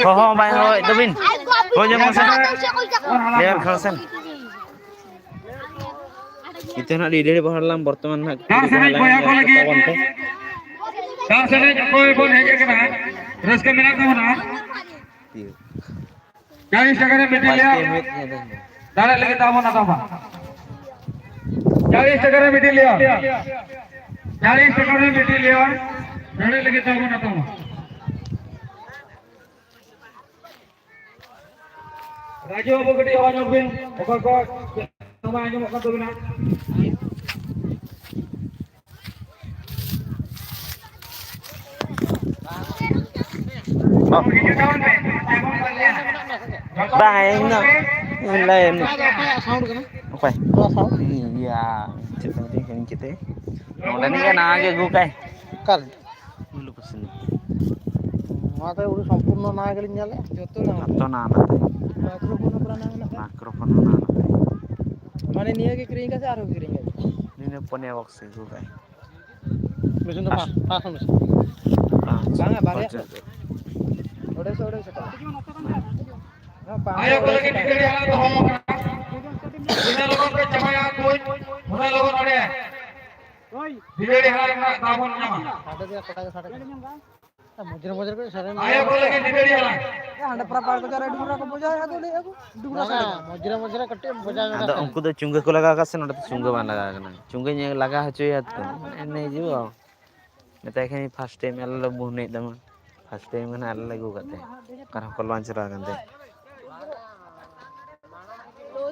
ᱦᱚᱦᱚ ᱵᱟᱭ ᱦᱚᱦᱚᱭᱮᱫ ᱫᱚᱵᱤᱱ᱾ ᱦᱳᱭ ᱧᱚᱜ ᱢᱟᱥᱮ᱾ ᱞᱮᱭᱟᱨ ᱠᱷᱟᱱ ᱥᱮ᱾ ᱱᱤᱛᱚᱜ ᱱᱟᱜ ᱰᱤᱰᱷᱟᱹᱲᱤ ᱵᱚᱦᱚᱲ ᱞᱟᱝ ᱵᱚᱨᱛᱚᱢᱟᱱ ᱱᱟᱜ ᱫᱟᱜ ᱥᱮᱱᱮᱡ ᱵᱚᱭᱦᱟ ᱠᱚ ᱞᱟᱹᱜᱤᱫ᱾ ᱛᱟᱵᱚᱱ ᱯᱮ᱾ ᱫᱟᱜ ᱥᱮᱱᱮᱡ ᱚᱠᱚᱭ ᱵᱚᱱ ᱦᱮᱡ ᱟᱠᱟᱱᱟ, ᱨᱟᱹᱥᱠᱟᱹ ᱢᱮᱱᱟᱜ ᱛᱟᱵᱚᱱᱟ᱾ ᱪᱟᱞᱤᱥ ᱴᱟᱠᱟ ᱨᱮ ᱢᱤᱫᱴᱤᱡ ᱞᱮᱭᱟᱨ᱾ ᱫᱟᱲᱮ ᱞᱟᱹᱜᱤᱫ ᱛᱟᱵᱚᱱ ᱟᱛᱟᱢᱟ᱾ ᱪᱟᱞᱤᱥ ᱴᱟᱠᱟ ᱨᱮ ᱢᱤᱫᱴᱤᱡ ᱞᱮᱭᱟᱨ᱾ ᱪᱟᱞᱤᱥ ᱴᱟᱠᱟ ᱨᱮ ᱢᱤᱫᱴᱤᱡ ᱞᱮᱭᱟᱨ᱾ ᱫᱟᱲᱮ ᱞᱟᱹᱜᱤᱫ ᱛᱟᱵᱚᱱ ᱟᱛᱟᱢᱟ᱾ ᱨᱟᱡᱩ ᱵᱟᱹᱵᱩ, ᱠᱟᱹᱴᱤᱡ ᱟᱣᱟᱡᱽ ᱧᱚᱜ ᱵᱤᱱ, ᱚᱠᱚᱭ ᱠᱚ ᱵᱟᱝ ᱟᱸᱡᱚᱢᱚᱜ ᱠᱟᱱ ᱛᱟᱵᱤᱱᱟ᱾ ᱵᱟᱝ, ᱤᱧ ᱫᱚ ᱞᱟᱹᱭ ᱚᱠᱚᱭ? ᱤᱭᱟᱹ, ᱪᱮᱫ ᱠᱚ ᱢᱮᱛᱟᱹᱧ, ᱦᱤᱲᱤᱧ ᱠᱮᱫᱟᱹᱧ᱾ ᱱᱚᱰᱮᱱᱤᱡ ᱜᱮ ᱱᱟᱣᱟ ᱜᱮ ᱟᱹᱜᱩ ᱠᱟᱭ᱾ ᱚᱠᱟᱨᱮ? ᱱᱚᱣᱟ ᱫᱚ ᱯᱩᱨᱟᱹ ᱥᱚᱢᱯᱩᱨᱱᱚ ᱱᱟᱣᱟ ᱜᱮᱞᱤᱧ ᱧᱮᱞᱮᱫᱼᱟ᱾ ᱡᱚᱛᱚ ᱱᱟᱣᱟ᱾ ᱡᱚᱛᱚ ᱱᱟᱣᱟ ᱱᱟᱣᱟ ᱛᱟᱭ᱾ ᱢᱟᱭᱠᱨᱳᱯᱷᱳᱱ ᱦᱚᱸ ᱯᱩᱨᱟᱹ ᱱᱟᱣᱟ ᱱᱟᱣᱟ ᱛᱟᱭ᱾ ᱢᱟᱭᱠᱨᱳᱯᱷᱳᱱ ᱦᱚᱸ ᱱᱟᱣᱟ ᱱᱟᱣᱟ ᱛᱟᱭ᱾ ᱢᱟᱱᱮ ᱱᱤᱭᱟᱹ ᱜᱮ ᱠᱤᱨᱤᱧ ᱠᱟᱛᱮ ᱟᱨᱦᱚᱸ ᱠᱤᱨᱤᱧ ᱠᱟᱛᱮ᱾ ᱱᱤᱭᱟᱹ ᱯᱩᱱᱭᱟ ᱵᱚᱠᱥ ᱟᱹᱜᱩ ᱠᱟᱜ᱾ ᱢᱮᱥᱤᱱ ᱫᱚ ᱯᱟᱸᱪ, ᱯᱟᱸᱪᱥᱚ ᱢᱮᱥᱤᱱ᱾ ᱟᱪᱪᱷᱟ, ᱵᱟᱝᱟ, ᱵᱟᱨᱭᱟ᱾ ᱯᱚᱧᱪᱟᱥ ᱦᱟᱡᱟᱨ᱾ ᱚᱸᱰᱮ ᱥᱮ ᱚᱸᱰᱮ ᱥᱮ᱾ ᱦᱮᱸ, ᱯᱟᱸᱪᱥᱚ ᱟᱭᱳ ᱠᱚ ᱞᱟᱹᱜᱤᱫ ᱰᱤᱰᱷᱟᱹᱲᱤ ᱦᱟᱞᱟᱝ ᱫᱚᱦᱚ ᱟᱠᱟᱱᱟ᱾ ᱛᱤᱱᱟᱹᱜ ᱞᱚᱜᱚᱱ ᱯᱮ ᱪᱟᱵᱟᱭᱟ, ᱠᱩᱧ, ᱩᱱᱟᱹᱜ ᱞᱚᱜᱚᱱ ᱚᱸᱰᱮ ᱰᱤᱰᱷᱟᱹᱲᱤ ᱦᱟᱞᱟᱝ ᱨᱮᱱᱟᱜ ᱫᱟᱣ ᱵᱚᱱ ᱧᱟᱢᱟ᱾ ᱥᱟᱰᱮ ᱫᱚ ᱠᱚᱴᱟ ᱜᱮ ᱥᱟᱰᱮ ᱠᱟᱱᱟ᱾ ᱢᱚᱡᱽᱨᱮ ᱢᱚᱡᱽᱨᱮ ᱠᱚ ᱥᱮᱨᱮᱧ ᱟᱭᱳ ᱠᱚ ᱞᱟᱹᱜᱤᱫ ᱰᱤᱰᱷᱟᱹᱲᱤ ᱦᱟᱞᱟᱝ᱾ ᱦᱟᱸᱰᱮ ᱯᱨᱟᱯᱟᱨ ᱠᱚ ᱪᱟᱞᱟᱜ, ᱰᱩᱵᱩᱨᱟ ᱠᱚ ᱵᱚᱡᱟᱭᱟ, ᱟᱫᱚ ᱞᱟᱹᱭ ᱟᱠᱚ, ᱰᱩᱵᱩᱨᱟ ᱵᱟᱝᱟ, ᱥᱮᱨᱮᱧ᱾ ᱢᱚᱡᱽᱨᱮ ᱢᱚᱡᱽᱨᱮ ᱠᱟᱹᱴᱤᱡ ᱮᱢ ᱵᱚᱡᱟᱣ ᱧᱚᱜᱟ ᱟᱫᱚ ᱥᱮ᱾ ᱩᱱᱠᱩ ᱫᱚ ᱪᱩᱸᱜᱟᱹ ᱠᱚ ᱞᱟᱜᱟᱣ ᱠᱟᱜ ᱥᱮ, ᱱᱚᱸᱰᱮ ᱫᱚ ᱪᱩᱸᱜᱟᱹ ᱵᱟᱝ ᱞᱟᱜᱟᱣ ᱠᱟᱱᱟ᱾ ᱪᱩᱸᱜᱟᱹ ᱧᱮᱞ ᱞᱟᱜᱟᱣ ᱦᱚᱪᱚᱭᱟ ᱛᱚ᱾ ᱮᱱᱮᱡ ᱦᱩᱭᱩᱜᱼᱟ᱾ ᱢᱮᱛᱟᱭ ᱠᱷᱟᱱᱤᱧ first time ᱟᱞᱮ ᱞᱮ ᱵᱩᱦᱱᱤᱭᱮᱫ ᱛᱟᱢᱟ᱾ First time ᱠᱟᱱᱟ ᱟᱞᱮ ᱞᱮ ᱟᱹᱜᱩ ᱠᱟᱫ ᱛᱟᱭᱟ᱾ ᱚᱠᱟ ᱨᱮᱦᱚᱸ ᱠᱚᱞ ᱵᱟᱝ ᱪᱟᱞᱟᱣ ᱠᱟᱱ ᱛᱟᱭᱟ᱾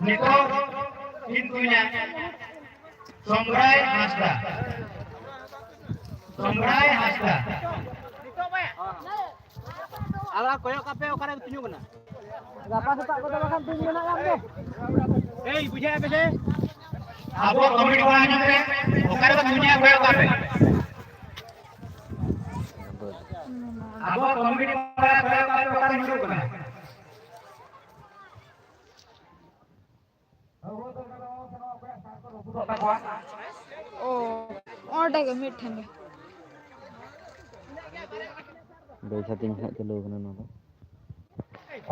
ᱱᱤᱛᱚᱜ ᱤᱧ ᱠᱩᱧᱟ᱾ ᱥᱚᱢᱨᱟᱭ ᱦᱟᱸᱥᱫᱟ᱾ ᱥᱚᱢᱨᱟᱭ ᱦᱟᱸᱥᱫᱟ᱾ ᱟᱨ ᱠᱚᱭᱚᱜ ᱠᱟᱯᱮ, ᱚᱠᱟᱨᱮ ᱛᱩᱧᱩᱜ ᱠᱟᱱᱟ? ᱜᱟᱯᱟ ᱥᱮᱛᱟᱜ ᱠᱚᱛᱮ ᱵᱟᱠᱷᱟᱱ ᱛᱩᱧ ᱢᱮᱱᱟᱜ ᱜᱮᱭᱟ ᱟᱢ ᱫᱚ᱾ ᱮᱭ, ᱵᱩᱡᱷᱟᱹᱣ ᱯᱮ ᱥᱮ? ᱟᱵᱚ ᱠᱚᱢᱤᱴᱤ ᱠᱚᱲᱟ ᱟᱸᱡᱚᱢ ᱯᱮ, ᱚᱠᱟᱨᱮ ᱛᱩᱧᱟ, ᱠᱚᱭᱚᱜ ᱠᱟᱯᱮ᱾ ᱟᱵᱚ ᱠᱚᱢᱤᱴᱤ ᱠᱚᱲᱟ ᱠᱚᱭᱚᱜ ᱠᱟᱯᱮ, ᱚᱠᱟᱨᱮ ᱧᱩᱨᱩᱜ ᱠᱟᱱᱟ? ᱚ, ᱚᱸᱰᱮ ᱜᱮ ᱢᱤᱫ ᱴᱷᱮᱱ ᱜᱮ᱾ ᱵᱮᱡᱷᱟ ᱛᱩᱧ ᱦᱟᱸᱜ ᱪᱟᱹᱞᱩ ᱠᱟᱱᱟ ᱱᱚᱣᱟ ᱫᱚ᱾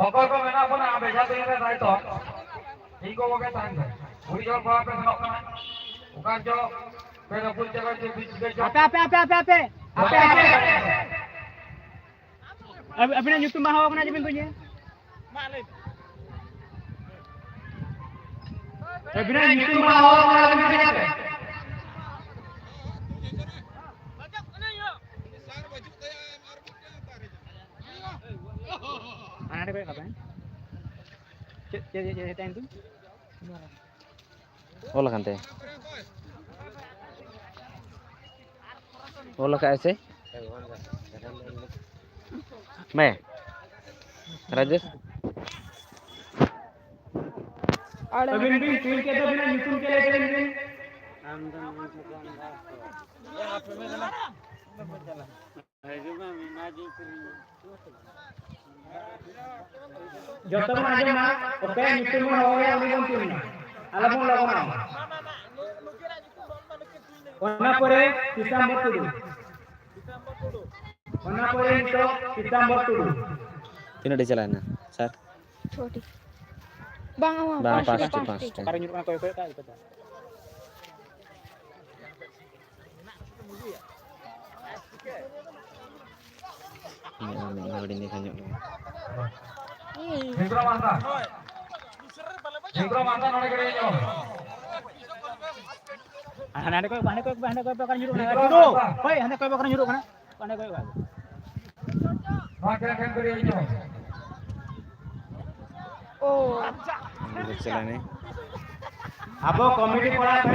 ᱚᱠᱚᱭ ᱠᱚ ᱢᱮᱱᱟᱜ ᱵᱚᱱᱟ ᱵᱮᱡᱷᱟ ᱛᱩᱧ ᱨᱮ ᱫᱟᱭᱤᱛᱛᱚ? ᱤᱧ ᱠᱚ ᱠᱚᱜᱮ ᱛᱟᱦᱮᱱ ᱯᱮ᱾ ᱠᱩᱲᱤ ᱡᱚᱱ ᱠᱚᱲᱟ ᱯᱮ ᱥᱮᱱᱚᱜ ᱠᱟᱱᱟ᱾ ᱚᱠᱟ ᱪᱚ ᱯᱮ ᱨᱟᱹᱯᱩᱫ ᱪᱟᱵᱟ ᱪᱚ ᱵᱤᱪ ᱪᱤᱠᱟᱹ ᱪᱚ᱾ ᱟᱯᱮ, ᱟᱯᱮ, ᱟᱯᱮ, ᱟᱯᱮ, ᱟᱯᱮ᱾ ᱟᱯᱮ, ᱟᱯᱮ, ᱟᱯᱮ᱾ ᱟᱵ-, ᱟᱹᱵᱤᱱᱟᱜ ᱧᱩᱛᱩᱢ ᱵᱟᱝ ᱦᱚᱦᱚ ᱠᱟᱱᱟ ᱡᱮ ᱵᱤᱱ ᱛᱩᱧᱟ? ᱟᱹᱵᱤᱱᱟᱜ ᱧᱩᱛᱩᱢ ᱵᱟᱝ ᱦᱚᱦᱚ ᱠᱟᱱᱟ, ᱟᱹᱵᱤᱱ ᱛᱩᱧᱟ ᱯᱮ᱾ ᱦᱟᱱᱟ ᱠᱚᱭᱚᱜ ᱠᱟᱜ ᱵᱮᱱ᱾ ᱪᱮᱫ, ᱪᱮᱫ, ᱪᱮᱫ, ᱪᱮᱫ ᱛᱟᱭ ᱧᱩᱛᱩᱢ? ᱚᱞ ᱟᱠᱟᱱ ᱛᱟᱭᱟ᱾ ᱚᱞ ᱟᱠᱟᱫ ᱟᱭ ᱥᱮ? ᱢᱮ᱾ ᱨᱟᱡᱮᱥ᱾ ᱟᱹᱵᱤᱱ ᱵᱤᱱ ᱛᱩᱧ ᱠᱮᱫ ᱫᱚ ᱟᱹᱵᱤᱱᱟᱜ ᱧᱩᱛᱩᱢ ᱪᱮᱫ ᱞᱟᱹᱭ ᱛᱟᱵᱤᱱ ᱵᱤᱱ? ᱡᱚᱛᱚ ᱵᱚᱱ ᱟᱸᱡᱚᱢᱟ, ᱚᱠᱚᱭᱟᱜ ᱧᱩᱛᱩᱢ ᱵᱚᱱ ᱦᱚᱦᱚᱭᱟ, ᱩᱱᱤ ᱵᱚᱱ ᱛᱩᱧᱟ᱾ ᱟᱞᱚ ᱵᱚᱱ ᱞᱚᱜᱚᱱᱚᱜᱼᱟ᱾ ᱚᱱᱟ ᱯᱚᱨᱮ ᱯᱤᱛᱟᱢᱵᱚᱨ ᱴᱩᱰᱩ᱾ ᱚᱱᱟ ᱯᱚᱨᱮ ᱱᱤᱛᱚᱜ ᱯᱤᱛᱟᱢᱵᱚᱨ ᱴᱩᱰᱩ᱾ ᱛᱤᱱᱟᱹᱜ ᱴᱤ ᱪᱟᱞᱟᱣᱮᱱᱟ, ᱥᱟᱨ? ᱪᱷᱚᱴᱤ᱾ ᱵᱟᱝ, ᱟᱢᱟᱜ ᱵᱟᱝ, ᱯᱟᱸᱪᱴᱤ, ᱯᱟᱸᱪᱴᱤ, ᱯᱟᱸᱪᱴᱤ᱾ ᱯᱟᱸᱪᱴᱤ᱾ ᱚᱠᱟᱨᱮ ᱧᱩᱨᱩᱜ ᱠᱟᱱᱟ? ᱠᱚᱭ, ᱠᱚᱭ, ᱠᱚᱭ, ᱠᱚᱭ᱾ ᱢᱤᱫ ᱦᱚᱲ, ᱢᱤᱫ ᱦᱚᱲ ᱟᱹᱰᱤ ᱱᱤᱜᱷᱟᱹ ᱧᱚᱜ ᱜᱮ᱾ ᱤᱧ᱾ ᱵᱤᱠᱨᱚᱢ ᱦᱟᱸᱥᱫᱟ᱾ ᱵᱤᱠᱨᱚᱢ ᱦᱟᱸᱥᱫᱟ ᱱᱚᱰᱮ ᱠᱟᱹᱴᱤᱡ ᱧᱚᱜ᱾ ᱦᱟᱸᱰᱮ ᱠᱚᱭ, ᱦᱟᱸᱰᱮ ᱠᱚᱭ, ᱦᱟᱸᱰᱮ ᱠᱚᱭ, ᱚᱠᱟᱨᱮ ᱧᱩᱨᱩᱜ ᱠᱟᱱᱟ? ᱵᱤᱠᱨᱚᱢ ᱦᱟᱸᱥᱫᱟ᱾ ᱦᱳᱭ, ᱦᱟᱸᱰᱮ ᱠᱚᱭ, ᱚᱠᱟᱨᱮ ᱧᱩᱨᱩᱜ ᱠᱟᱱᱟ? ᱦᱟᱸᱰᱮ ᱠᱚᱭ, ᱚᱠᱟᱨᱮ᱾ ᱱᱚᱣᱟ ᱠᱷᱮᱞ ᱴᱷᱮᱱ ᱠᱟᱹᱴᱤᱡ ᱧᱚᱜ᱾ ᱚ᱾ ᱟᱪᱪᱷᱟ᱾ ᱪᱟᱞᱟᱣ ᱮᱱᱟᱭ᱾ ᱟᱵᱚ ᱠᱚᱢᱤᱴᱤ ᱠᱚᱲᱟ ᱠᱚ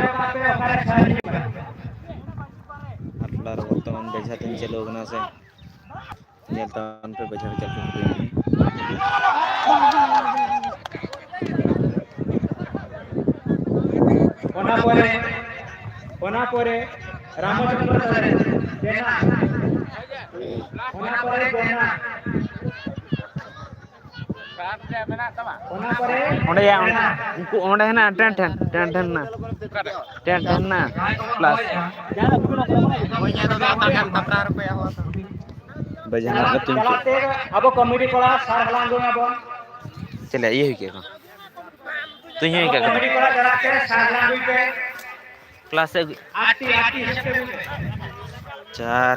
ᱚᱠᱟᱨᱮ ᱥᱟᱹᱨᱤ ᱠᱟᱱᱟ? ᱟᱨ ᱯᱞᱟᱨ ᱵᱚᱨᱛᱚᱢᱟᱱ ᱵᱮᱡᱷᱟ ᱛᱩᱧ ᱪᱟᱹᱞᱩ ᱟᱠᱟᱱᱟ ᱥᱮ? ᱧᱮᱞ ᱛᱟᱵᱚᱱ ᱯᱮ ᱵᱮᱡᱷᱟ ᱪᱟᱹᱞᱩ ᱦᱩᱭ ᱮᱱᱟ᱾ ᱚᱱᱟ ᱯᱚᱨᱮ, ᱚᱱᱟ ᱯᱚᱨᱮ ᱨᱟᱢᱪᱚᱸᱫᱽᱨᱚ ᱥᱚᱨᱮᱱ, ᱡᱮᱱᱟ᱾ ᱚᱱᱟ ᱯᱚᱨᱮ ᱡᱮᱱᱟ᱾ ᱚᱸᱰᱮ ᱭᱟ, ᱩᱱᱠᱩ ᱚᱸᱰᱮ ᱦᱮᱱᱟᱜᱼᱟ, ᱴᱮᱱ ᱴᱷᱮᱱ, ᱴᱮᱱ ᱴᱷᱮᱱ ᱦᱮᱱᱟᱜᱼᱟ᱾ ᱴᱮᱱ ᱴᱷᱮᱱ ᱦᱮᱱᱟᱜᱼᱟ, ᱯᱞᱟᱥ᱾ ᱵᱮᱡᱷᱟ ᱦᱮᱱᱟᱜ ᱠᱚ ᱛᱩᱧ ᱪᱚ᱾ ᱟᱵᱚ ᱠᱚᱢᱤᱴᱤ ᱠᱚᱲᱟ ᱥᱟᱨ ᱦᱟᱞᱟᱝ ᱟᱹᱜᱩᱭ ᱢᱟᱵᱚᱱ᱾ ᱪᱮᱞᱮ ᱤᱭᱟᱹ ᱦᱩᱭ ᱠᱮᱫ ᱠᱚ? ᱛᱩᱧ ᱦᱩᱭ ᱟᱵᱚ ᱠᱮᱫ ᱠᱚ? ᱠᱚᱢᱤᱴᱤ ᱠᱚᱲᱟ ᱪᱟᱞᱟᱜ ᱯᱮ, ᱥᱟᱨ ᱦᱟᱞᱟᱝ ᱟᱹᱜᱩᱭ ᱯᱮ᱾ ᱠᱞᱟᱥ ᱮ ᱟᱜᱩ-, ᱟᱴᱴᱤ, ᱟᱴᱴᱤ ᱦᱤᱥᱟᱹᱵ ᱛᱮ ᱟᱹᱜᱩᱭ ᱯᱮ᱾ ᱪᱟᱨ,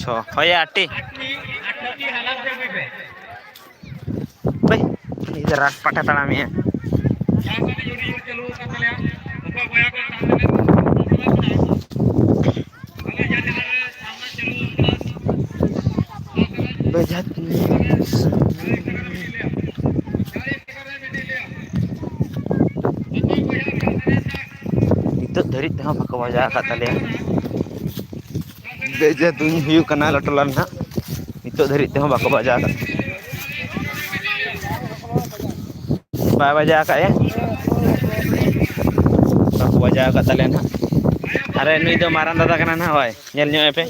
ᱪᱷᱚ, ᱦᱳᱭ, ᱟᱴᱴᱤ᱾ ᱟᱴᱴᱤ, ᱟᱴᱴᱤ ᱦᱟᱞᱟᱝ ᱛᱮ ᱟᱹᱜᱩᱭ ᱯᱮ᱾ ᱦᱳᱭ, ᱩᱱᱤ ᱫᱚ ᱨᱟᱴ ᱯᱟᱴᱮ ᱛᱟᱲᱟᱢᱮᱜᱼᱟ᱾ ᱡᱟᱦᱟᱸ ᱠᱟᱹᱢᱤ ᱡᱩᱫᱤ ᱪᱟᱹᱞᱩ ᱟᱠᱟᱱ ᱛᱟᱞᱮᱭᱟ, ᱚᱠᱚᱭ ᱵᱚᱭᱦᱟ ᱠᱚ ᱛᱟᱦᱮᱸ ᱞᱮᱱᱟ, ᱵᱮᱡᱷᱟ ᱛᱩᱧ᱾ ᱱᱤᱛᱚᱜ ᱫᱷᱟᱹᱨᱤᱡ ᱛᱮᱦᱚᱸ ᱵᱟᱠᱚ ᱵᱟᱡᱟᱣ ᱟᱠᱟᱫ ᱛᱟᱞᱮᱭᱟ᱾ ᱵᱮᱡᱷᱟ ᱛᱩᱧ ᱦᱩᱭᱩᱜ ᱠᱟᱱᱟ ᱞᱟᱹᱴᱩ ᱞᱟᱞ ᱱᱟᱦᱟᱜ᱾ ᱱᱤᱛᱚᱜ ᱫᱷᱟᱹᱨᱤᱡ ᱛᱮᱦᱚᱸ ᱵᱟᱠᱚ ᱵᱟᱡᱟᱣ ᱟᱠᱟᱫ᱾ ᱵᱟᱭ ᱵᱟᱡᱟᱣ ᱟᱠᱟᱫ ᱭᱟ᱾ ᱵᱟᱠᱚ ᱵᱟᱡᱟᱣ ᱟᱠᱟᱫ ᱛᱟᱞᱮᱭᱟ ᱱᱟᱦᱟᱜ᱾ ᱟᱨᱮ, ᱱᱩᱭ ᱫᱚ ᱢᱟᱨᱟᱝ ᱫᱟᱫᱟ ᱠᱟᱱᱟ ᱱᱟᱦᱟᱜ, ᱦᱳᱭ, ᱧᱮᱞ ᱧᱚᱜ ᱮ ᱯᱮ᱾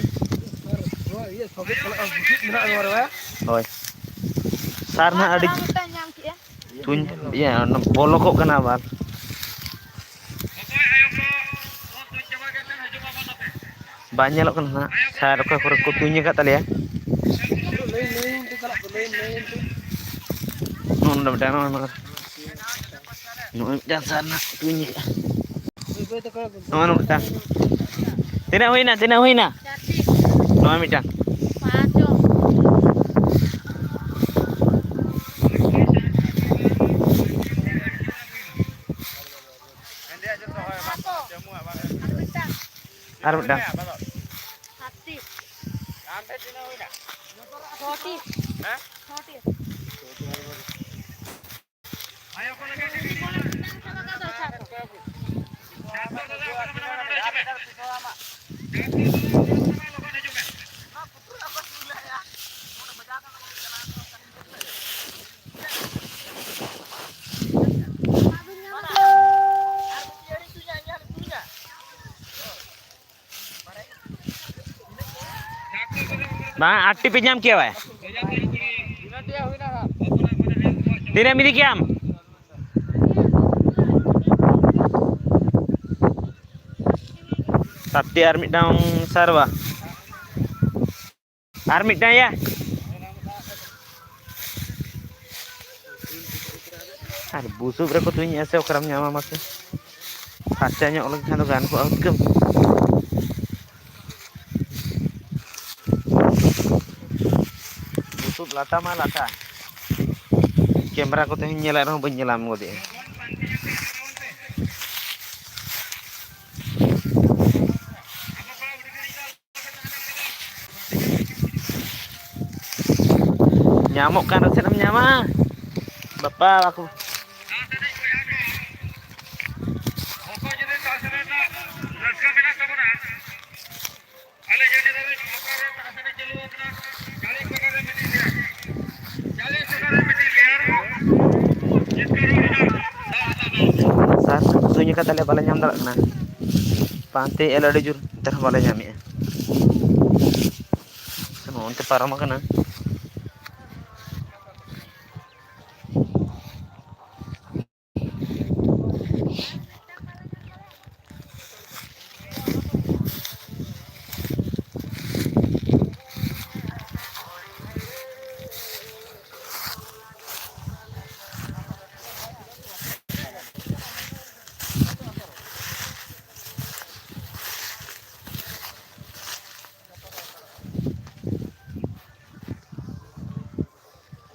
ᱦᱳᱭ᱾ ᱥᱟᱨ ᱱᱟᱦᱟᱜ ᱟᱹᱰᱤ ᱟᱨ ᱢᱤᱫᱴᱟᱝ ᱧᱟᱢ ᱠᱮᱜᱼᱟ᱾ ᱛᱩᱧ, ᱤᱭᱟᱹ, ᱚᱱᱟ ᱵᱚᱞᱚᱠᱚᱜ ᱠᱟᱱᱟ ᱟᱵᱟᱨ᱾ ᱵᱟᱝ ᱧᱮᱞᱚᱜ ᱠᱟᱱᱟ ᱱᱟᱦᱟᱜ, ᱥᱟᱨ ᱚᱠᱟ ᱠᱚᱨᱮ ᱠᱚ ᱛᱩᱧ ᱟᱠᱟᱫ ᱛᱟᱞᱮᱭᱟ᱾ ᱱᱚᱜᱼᱚ ᱱᱚᱰᱮ ᱢᱤᱫᱴᱟᱝ, ᱱᱚᱜᱼᱚ ᱱᱚᱰᱮ᱾ ᱱᱚᱜᱼᱚᱭ ᱢᱤᱫᱴᱟᱝ ᱥᱟᱨ ᱱᱟᱦᱟᱜ ᱛᱩᱧ ᱟᱠᱟᱫᱼᱟ᱾ ᱱᱚᱜᱼᱚᱭ ᱢᱤᱫᱴᱟᱝ᱾ ᱛᱤᱱᱟᱹᱜ ᱦᱩᱭᱱᱟ? ᱛᱤᱱᱟᱹᱜ ᱦᱩᱭᱱᱟ? ᱱᱚᱜᱼᱚᱭ ᱢᱤᱫᱴᱟᱝ᱾ ᱟᱨ ᱢᱤᱫᱴᱟᱝ᱾ ᱪᱷᱚᱴᱤ᱾ ᱪᱷᱚᱴᱤ᱾ ᱟᱭᱳ ᱠᱚ ᱞᱟᱹᱜᱤᱫ ᱴᱤᱯᱤᱱ ᱠᱚ ᱞᱟᱹᱜᱤᱫ᱾ ᱵᱟᱝ, ᱟᱴ ᱴᱤ ᱯᱮ ᱧᱟᱢ ᱠᱮᱭᱟ ᱵᱷᱟᱭ᱾ ᱛᱤᱱᱟᱹᱜ ᱮᱢ ᱤᱫᱤ ᱠᱮᱭᱟᱢ? ᱥᱟᱛ ᱴᱤ ᱟᱨ ᱢᱤᱫᱴᱟᱝ ᱥᱟᱨᱣᱟ᱾ ᱟᱨ ᱢᱤᱫᱴᱟᱝ ᱭᱟ᱾ ᱟᱨ ᱵᱩᱥᱩᱵ ᱨᱮᱠᱚ ᱛᱩᱧᱮᱫᱼᱟ ᱥᱮ ᱚᱠᱟᱨᱮᱢ ᱧᱟᱢᱟ ᱢᱟᱥᱮ? ᱯᱷᱟᱨᱪᱟ ᱧᱚᱜ ᱞᱮᱱᱠᱷᱟᱱ ᱫᱚ ᱜᱟᱱ ᱠᱚᱜᱼᱟ ᱦᱩᱛᱠᱟᱹᱢ᱾ ᱵᱩᱥᱩᱵ ᱞᱟᱴᱟ ᱢᱟ ᱞᱟᱴᱟ᱾ ᱠᱮᱢᱨᱟ ᱠᱚᱛᱮ ᱦᱚᱸᱧ ᱧᱮᱞᱮᱫ ᱨᱮᱦᱚᱸ ᱵᱟᱹᱧ ᱧᱮᱞᱟᱢ ᱜᱚᱫᱮᱜᱼᱟ᱾ ᱧᱟᱢᱚᱜ ᱠᱟᱱ ᱨᱮᱥᱮᱫ ᱮᱢ ᱧᱟᱢᱟ ᱵᱟᱯᱟ ᱵᱟᱠᱚ᱾ ᱥᱟᱨ ᱛᱩᱧ ᱟᱠᱟᱫ ᱛᱟᱞᱮᱭᱟ, ᱵᱟᱞᱮ ᱧᱟᱢ ᱫᱟᱲᱮᱭᱟᱜ ᱠᱟᱱᱟ᱾ ᱯᱟᱱᱛᱮᱭᱮᱫᱼᱟ ᱞᱮ ᱟᱹᱰᱤ ᱡᱳᱨ, ᱮᱱᱛᱮ ᱨᱮᱦᱚᱸ ᱵᱟᱞᱮ ᱧᱟᱢᱮᱫᱼᱟ᱾ ᱱᱚᱜᱼᱚᱱᱛᱮ ᱯᱟᱨᱚᱢ ᱟᱠᱟᱱᱟ᱾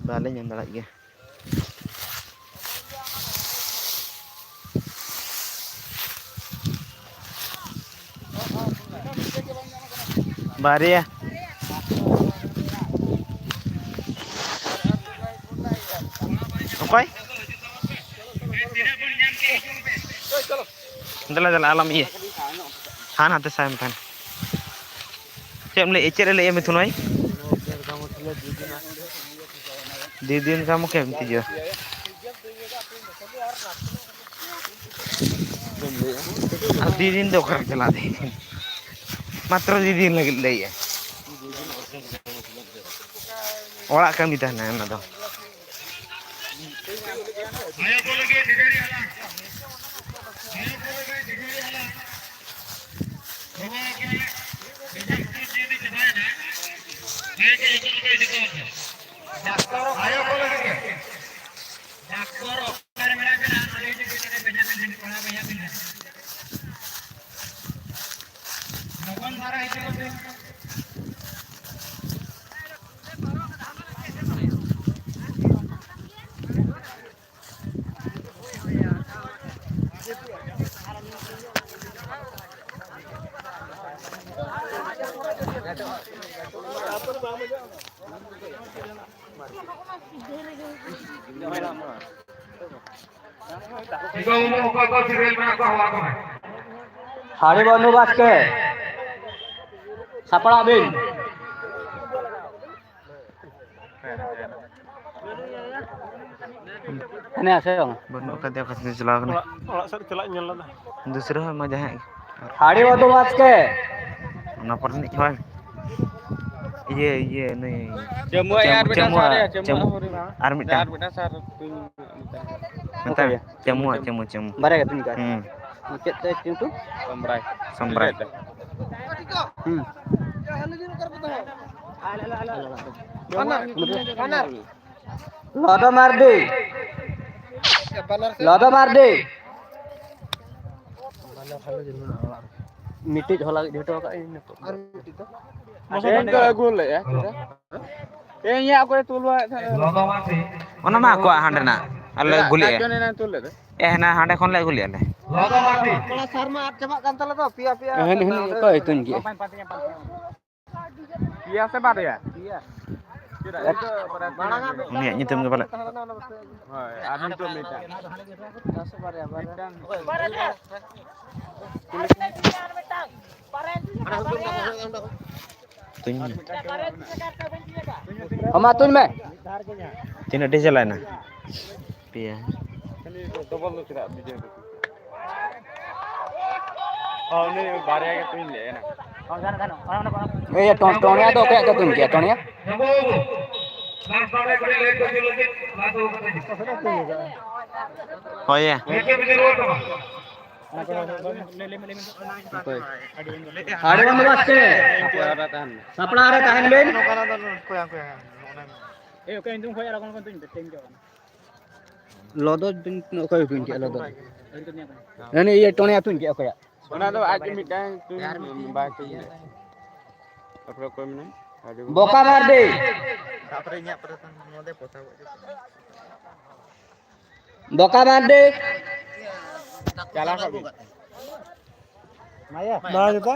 ᱵᱟᱞᱮ ᱧᱟᱢ ᱫᱟᱲᱮᱭᱟᱜ ᱜᱮᱭᱟ᱾ ᱵᱟᱨᱭᱟ᱾ ᱚᱠᱚᱭ? ᱫᱮᱞᱟ ᱫᱮᱞᱟ, ᱟᱞᱚᱢ ᱤᱭᱟᱹ᱾ ᱦᱟᱱ ᱦᱟᱱᱛᱮ ᱥᱟᱭ ᱢᱮ ᱛᱟᱦᱮᱱ᱾ ᱪᱮᱫ ᱮᱢ ᱞᱟᱹᱭ, ᱪᱮᱫ ᱮ ᱞᱟᱹᱭᱮᱫᱼᱟ ᱢᱤᱛᱷᱩᱱ ᱵᱷᱟᱭ? ᱫᱤ ᱫᱤᱱ ᱠᱟᱢ ᱠᱮᱢ ᱛᱤᱡᱚ᱾ ᱟᱨ ᱫᱤ ᱫᱤᱱ ᱫᱚ ᱚᱠᱟᱨᱮᱢ ᱪᱟᱞᱟᱜᱼᱟ? ᱫᱤ ᱫᱤᱱ ᱢᱟᱛᱨᱚ ᱫᱤ ᱫᱤᱱ ᱞᱟᱹᱜᱤᱫ ᱞᱟᱹᱭᱮᱫᱼᱟ᱾ ᱚᱲᱟᱜ ᱠᱟᱹᱢᱤ ᱛᱟᱦᱮᱱᱟ ᱚᱱᱟ ᱫᱚ᱾ ᱦᱟᱹᱲᱤ ᱵᱟᱹᱱᱩ ᱵᱟᱥᱠᱮ, ᱥᱟᱯᱲᱟᱜ ᱵᱤᱱ᱾ ᱦᱮᱱᱟᱭᱟ ᱥᱮ ᱵᱟᱝ? ᱵᱟᱹᱱᱩᱜ ᱟᱠᱟᱫᱮᱭᱟ, ᱚᱠᱟ ᱥᱮᱫ ᱪᱟᱞᱟᱣ ᱠᱟᱱᱟ? ᱚᱲᱟᱜ, ᱚᱲᱟᱜ ᱥᱮᱫ ᱪᱟᱞᱟᱜ ᱤᱧ ᱧᱮᱞ ᱞᱮᱫᱟ᱾ ᱫᱩᱥᱨᱟᱹ ᱦᱚᱸ ᱢᱟ ᱡᱟᱦᱟᱸᱭ ᱦᱟᱹᱲᱤ ᱵᱟᱹᱱᱩ ᱵᱟᱥᱠᱮ᱾ ᱚᱱᱟ ᱯᱚᱨᱮ ᱨᱤᱱᱤᱡ ᱦᱚᱲ᱾ ᱤᱭᱟᱹ, ᱤᱭᱟᱹ, ᱱᱩᱭ ᱪᱟᱹᱢᱩ ᱟᱭ ᱪᱟᱹᱢ-, ᱟᱨ ᱢᱤᱫᱴᱟᱝ ᱪᱟᱹᱢᱩ ᱥᱟᱨᱮ, ᱟᱭ, ᱪᱟᱹᱢᱩ ᱪᱟᱹᱢᱩ᱾ ᱟᱨ ᱢᱤᱫᱴᱟᱝ᱾ ᱟᱨ ᱢᱤᱫᱴᱟᱝ ᱥᱟᱨ᱾ ᱢᱮᱛᱟᱭ ᱢᱮ᱾ ᱚᱠᱚᱭ? ᱪᱟᱹᱢᱩ, ᱪᱟᱹᱢᱩ, ᱪᱟᱹᱢᱩ᱾ ᱵᱟᱨᱭᱟ ᱠᱟᱛᱮ ᱱᱤᱝᱠᱟ᱾ ᱦᱩᱸ᱾ ᱪᱮᱫ ᱛᱟᱭ ᱧᱩᱛᱩᱢ? ᱥᱚᱢᱵᱽᱨᱟᱭ᱾ ᱥᱚᱢᱵᱽᱨᱟᱭ᱾ ᱦᱩᱸ᱾ ᱞᱚᱫᱚ ᱢᱟᱨᱰᱤ᱾ ᱞᱚᱫᱚ ᱢᱟᱨᱰᱤ᱾ ᱢᱤᱫᱴᱤᱡ ᱦᱚᱞᱟ ᱜᱮ ᱡᱷᱩᱴᱟᱹᱣ ᱟᱠᱟᱫ ᱤᱧ ᱱᱤᱛᱚᱜ᱾ ᱟᱨ ᱢᱤᱫᱴᱤᱡ ᱫᱚ? ᱢᱟᱥᱮ ᱛᱮᱦᱮᱧ ᱠᱚ ᱟᱹᱜᱩ ᱞᱮᱫᱼᱟ᱾ ᱛᱮᱦᱮᱧ ᱤᱧᱟᱹᱜ ᱚᱠᱚᱭ ᱛᱩᱞ ᱵᱟᱲᱟᱭᱮᱫ ᱛᱟᱦᱮᱸᱫ᱾ ᱚᱱᱟ ᱢᱟ ᱟᱠᱚᱣᱟᱜ ᱦᱟᱸᱰᱮᱱᱟᱜ᱾ ᱟᱞᱮ ᱪᱮᱫᱟᱜ? ᱟᱹᱜᱩ ᱞᱮᱫᱼᱟ᱾ ᱚᱠᱟ ᱪᱚ ᱚᱱᱮ ᱛᱩᱞ ᱞᱮᱫ ᱫᱚ? ᱮ, ᱦᱮᱱᱟ ᱦᱟᱸᱰᱮ ᱠᱷᱚᱱ ᱞᱮ ᱟᱹᱜᱩ ᱞᱮᱫᱼᱟ ᱞᱮ᱾ ᱠᱚᱲᱟ ᱥᱟᱨ ᱢᱟ ᱟᱫ ᱪᱟᱵᱟᱜ ᱠᱟᱱ ᱛᱟᱞᱮ ᱫᱚ, ᱯᱮᱭᱟ, ᱯᱮᱭᱟ᱾ ᱦᱮᱸ, ᱦᱮᱸ, ᱚᱠᱚᱭ ᱛᱩᱧ ᱠᱮᱜᱼᱟ? ᱯᱮᱭᱟ ᱥᱮ ᱵᱟᱨᱭᱟ? ᱯᱮᱭᱟ᱾ ᱩᱱᱤᱭᱟᱜ ᱧᱩᱛᱩᱢ ᱜᱮ ᱯᱟᱞᱮ᱾ ᱦᱳᱭ, ᱟᱨ ᱱᱤᱛᱚᱜ ᱢᱤᱫᱴᱟᱝ᱾ ᱢᱤᱫᱴᱟᱝ᱾ ᱛᱩᱧ ᱢᱮ᱾ ᱟᱢᱟ ᱛᱩᱧ ᱢᱮ᱾ ᱛᱤᱱᱟᱹᱜ ᱰᱤ ᱪᱟᱞᱟᱣᱮᱱᱟ? ᱯᱮᱭᱟ᱾ ᱰᱚᱵᱚᱞ ᱫᱚ ᱪᱮᱫᱟᱜ ᱵᱤᱡᱚᱭ ᱫᱚ? ᱦᱚᱸ, ᱩᱱᱤ ᱵᱟᱨᱭᱟ ᱜᱮ ᱛᱩᱧ ᱞᱮᱫ ᱮᱱᱟ᱾ ᱮᱭ, ᱴᱚ-, ᱴᱚᱬᱮᱭᱟ ᱫᱚ ᱚᱠᱚᱭᱟᱜ ᱫᱚ ᱛᱩᱧ ᱠᱮᱜᱼᱟ, ᱴᱚᱬᱮᱭᱟ? ᱦᱳᱭ ᱭᱟ᱾ ᱟᱲᱮ ᱵᱟᱝ ᱫᱚ ᱵᱟᱥ ᱛᱮ᱾ ᱥᱟᱯᱲᱟᱣ ᱨᱮ ᱛᱟᱦᱮᱱ ᱵᱤᱱ᱾ ᱞᱚᱫᱚ ᱚᱠᱚᱭ ᱛᱩᱧ ᱠᱮᱜᱼᱟ ᱞᱚᱫᱚ? ᱦᱟᱹᱱᱤ ᱤᱭᱟᱹ ᱴᱚᱬᱮᱭᱟ ᱛᱩᱧ ᱠᱮᱜᱼᱟ ᱚᱠᱚᱭᱟᱜ? ᱚᱱᱟ ᱫᱚ ᱟᱡ ᱢᱤᱫᱴᱟᱝ ᱛᱩᱧ ᱵᱟᱭ ᱛᱩᱧ ᱞᱮᱫ᱾ ᱛᱟᱨᱯᱚᱨᱮ ᱚᱠᱚᱭ ᱢᱮᱱᱟᱭ? ᱵᱚᱠᱟ ᱢᱟᱨᱰᱤ᱾ ᱛᱟᱨᱯᱚᱨᱮ ᱤᱧᱟᱹᱜ ᱯᱚᱨᱮ ᱛᱮ ᱱᱚᱣᱟ ᱫᱚᱭ ᱯᱚᱥᱟᱣ ᱜᱚᱫ ᱠᱮᱫᱟ᱾ ᱵᱚᱠᱟ ᱢᱟᱨᱰᱤ᱾ ᱪᱟᱞᱟᱣ ᱠᱚᱜ ᱵᱤᱱ᱾ ᱵᱟᱝ ᱡᱩᱛᱟ?